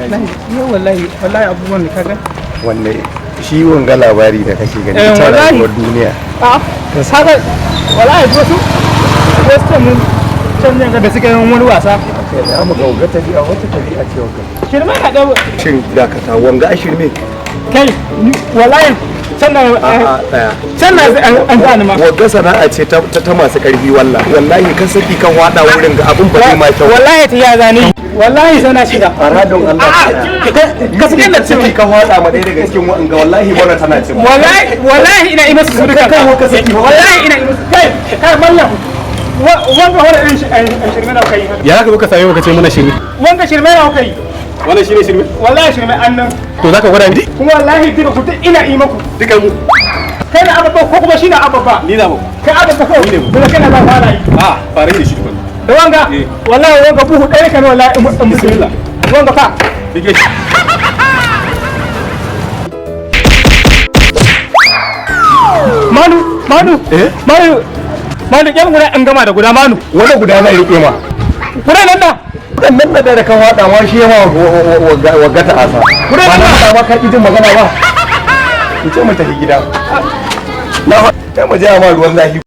Wallahi wallahi wallahi abubuwan da kaga. Wanne shi wanga labari da kake gani, Eh, ita wallahi. rayuwar duniya. A kaga wallahi wasu mun can ne ga da suka yi wani wasa. Kai da mu ga wanga tabi'a, wata tabi'a ce wanga. Shirme na da. Shin dakata, wanga ashirme. Kai, wallahi can na A tsaya. Can na an zani ma. Wagga sana'a ce ta masu karfi. Wallahi kan saki kan wada wurin ga abun ba zai ma kyau. Wallahi ta ya zani, wallahi sana shiga. A radon Allah. Ka saki da ciki kan wada ma ɗaya daga cikin wa'anga, wallahi wannan tana cin. Wallahi wallahi ina yi masu su duka. Kai ka saki. Wallahi ina yi musu. Kai kai mallam, wanga wani irin shirme na kai? Ya haka muka same muka ce muna shirme? Wanga shirme na kai. Wannan shine shirme? Wallahi shirme annan. To zaka gwada ni? Kuma wallahi duka ku duk ina yi maku. Dukan mu. Kai na ababba ko kuma shi na ababba? Ni na mu. Kai ababba ko? Ni ne mu. Kuma kai na ba fara yi. A fara yi da shi tukun. Da wanga? Eh. Wallahi wanga buhu ɗaya kan wallahi in Bismillah. Wanga fa. Bige shi. Manu, manu. Eh? Manu, manu, yan guda an gama da guda, manu. Wani guda zai rike ma. Guda nan da. Nan da kan wada ma shi yawa wagga ta asa. Guda ba nan na da. faɗa ma ka ƙi jin magana ba. Ku ce mu tafi gida na, sai mu je a ma ruwan zafi.